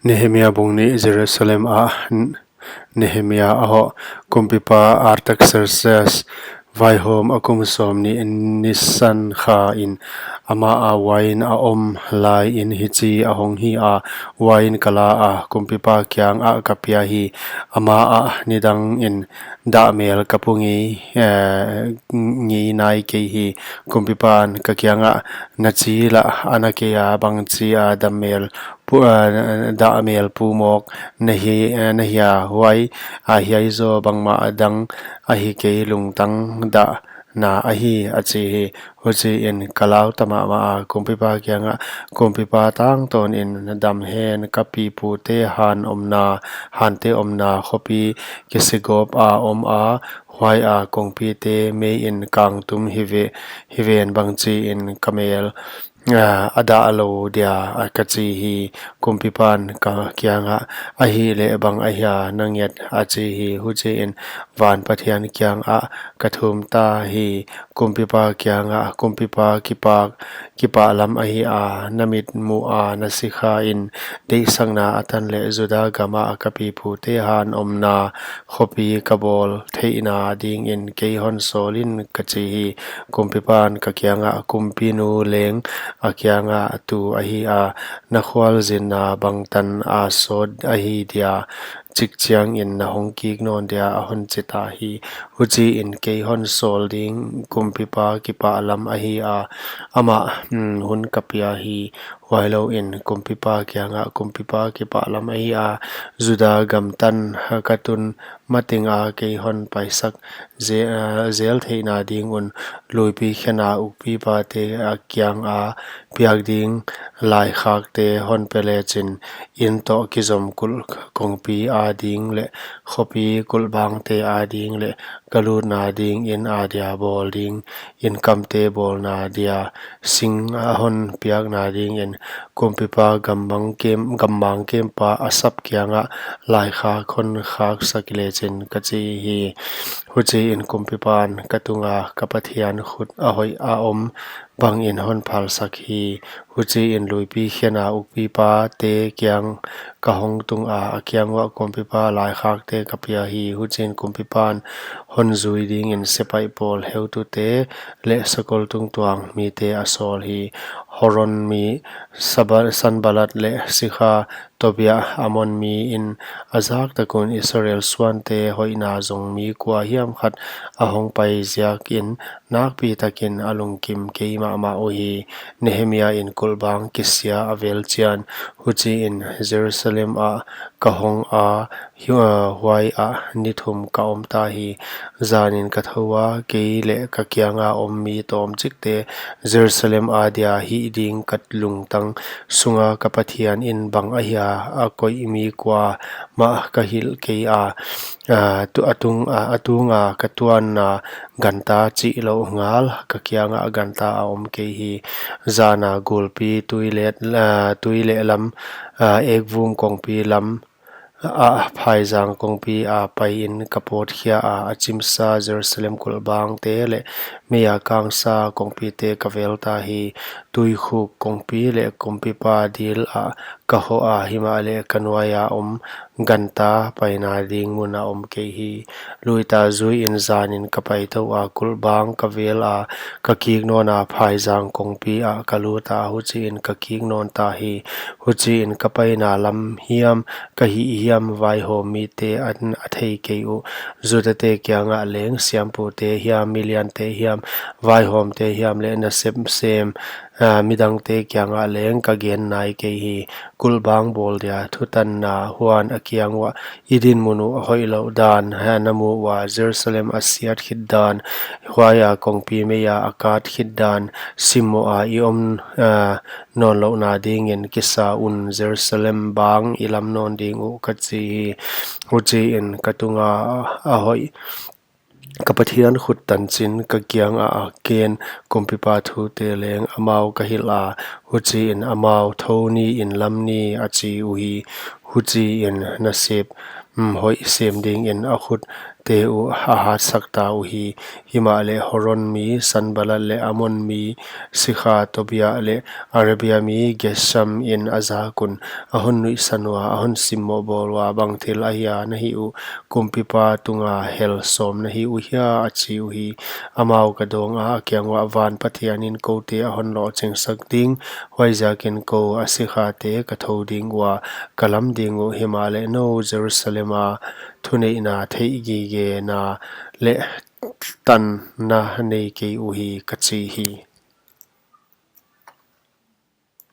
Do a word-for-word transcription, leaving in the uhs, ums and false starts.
Nehemia bung nih. Jerusalem ah N-, Nehemia a hoh. Kumpipa Artaxerxes vaihawm a kum sawmnih Nisan kha in ama a uain a om lai in hichi a hong hi a, uain ka la a, kumpipa kiangah ka pia hi. Ama ah nidang in dahmel ka pu ngei, eh, ngei nai kei hi. Kumpipan ka kiangah, na chi lah a na kei a, bangchi a dahmel pu-, eh, dahmel pu mawk na hi, eh, na hi a, huai a hiai zaw bangmah dang ahi kei, lungtang dahna ahi, a chi hi. Huchiin ka lau ta mahmah a, kumpipa kiangah, kumpipa, tangtawn in dam hen, ka pipute han omna, hante omna khopi kisigawp a om a, huai a kongpite mei in kangtum hi ve, hi ven, bangchiin ka mel, ah, a dah lou dia, a ka chi hi. Kumpipan ka kiangah, ahihleh bang ahia na nget, a chi hi. Huchiin van Pathian kiangah ka thum ta hi. Kumpipa kiangah, kumpipa kipak, kipahlam ahi a, na mit mu a na sikha in deihsakna a tan leh Juda gam ah ka pipute han omna khopi ka bawl theihna dingin kei hon sawl in, ka chi hi. Kumpipan ka kiangah, kumpinu leng a kiangah, tu ahi a, na khualzinna bangtan a sawt ahi dia, chik chiangin na hong kik nawn dia, a hon chi ta hi. Huchiin kei hon sawl ding kumpipa kipahlam ahi a, amah, hmm, hun ka pia hi. Huailouin kumpipa kiangah, kumpipa kipahlam ahi a, Juda gam tan ka tun mateng a kei hon paisak ze-, ah, zel theihna ding un, luipi khena ukpipate a kianga piak ding laikhakte hon pe lechin, inn toh kizom kulh kongpi ading leh khopi kulhbangte ading leh ka lutna ding in adia bawl ding, inn kamte bawlna dia sing a hon piakna dingin, kumpipa gammang kem-, gammang kempa Asap kiangah laikhak hon khaksak lechin, ka chi hi. Huchiin kumpipan ka tunga ka Pathian khut a hoih a om bangin hon phalsak hi. Huchiin luipi khena ukpipate kiang ka hong tunga, a kiang uah kumpipa laikhakte ka pia hi. Huchiin kumpipan hon zui dingin sepaih pawl heutute leh sakol tungtuang mite a sawl hi. Horon mi Saba-, Sanbalat leh sikha Tobia, Amon mi in a zak tak un Israel suante hoihna zong mi kua hiam khat a hong pai ziakin nakpi takin a lungkim kei mahmah uhi. Nehemia in kulhbang kisia a vel chian, huchiin Jerusalem ah ka hong a, hi-, ah, huai ah ni thum ka om ta hi. Zanin ka thou a, kei leh ka kianga om mi tawmchikte Jerusalem adia hih ding ka lungtang sunga ka Pathian in bang ahia a koih mi kuamah ka hilh kei a, ah, tu-, a tung, ah, a tunga ka tuanna ganta chih louh ngal ka kianga ganta a om kei hi. Zana gulpi tuilet, ah, tuileh lam, ah, ekvum kongpi lam, a phaizang kongpi a paiin ka pawtkhia a, a chimsa Jerusalem kulhbangte leh meia kangsa kongpite ka vel ta hi. Tuikhuk kongpi leh kumpipa dil ah ka hoh a, himahleh ka nuaia om ganta paina ding mun a om kei hi. Luita zuiin zanin ka paitou a, kulhbang ka vel a, ka kik nawn a, phaizang kongpi ah ka lut a, huchiin ka kik nawn ta hi. Huchiin ka paina lam hiam, ka hih hiam vaihawm mite an a thei kei uh. Judate kiangah leng siampute hiam, miliante hiam, vaihawmte hiam leh nasep sem, ah, midangte kiangah leng ka gen nai kei hi. Kulhbang bawl dia thutanna huan a kiang uah i dinmun uh hoihlouh dan, ha, na mu ua, Jerusalem a siat khit dan, huaia kongpi meia a kat khit dan, simmoh a i om, ah, nawnlouhna dingin kisa un, Jerusalem bang i lam nawn ding uh, ka chi hi. Huchiin ka tunga a hoih ka Pathian khut tanchin ka kianga a ken kumpipa thute leng amau ka hilh a, huchiin amau, thou ni in lam ni, a chi uhi. Huchiin nasep, mm, hoih sem dingin a khut te uh a hatsakta uhi. Himahleh Horon mi Sanballat leh Amon mi sikha Tobia leh Arabia mi Geshemin a jak un, a hon nuihsan ua, a hon simmoh bawl ua, Bang thil ahia na hih uh? Kumpipa tunga hel sawm na hi uh hia? a chi uhi. Amau ka dawnga, a kiang uah, Van Pathianin koute a hon lohchingsak ding, huaijiakin kou a sikhate ka thou ding ua, ka lam ding uh; himahleh nou Jerusalema thuneihna theihgigena leh tanna nei kei uhi, ka chi hi.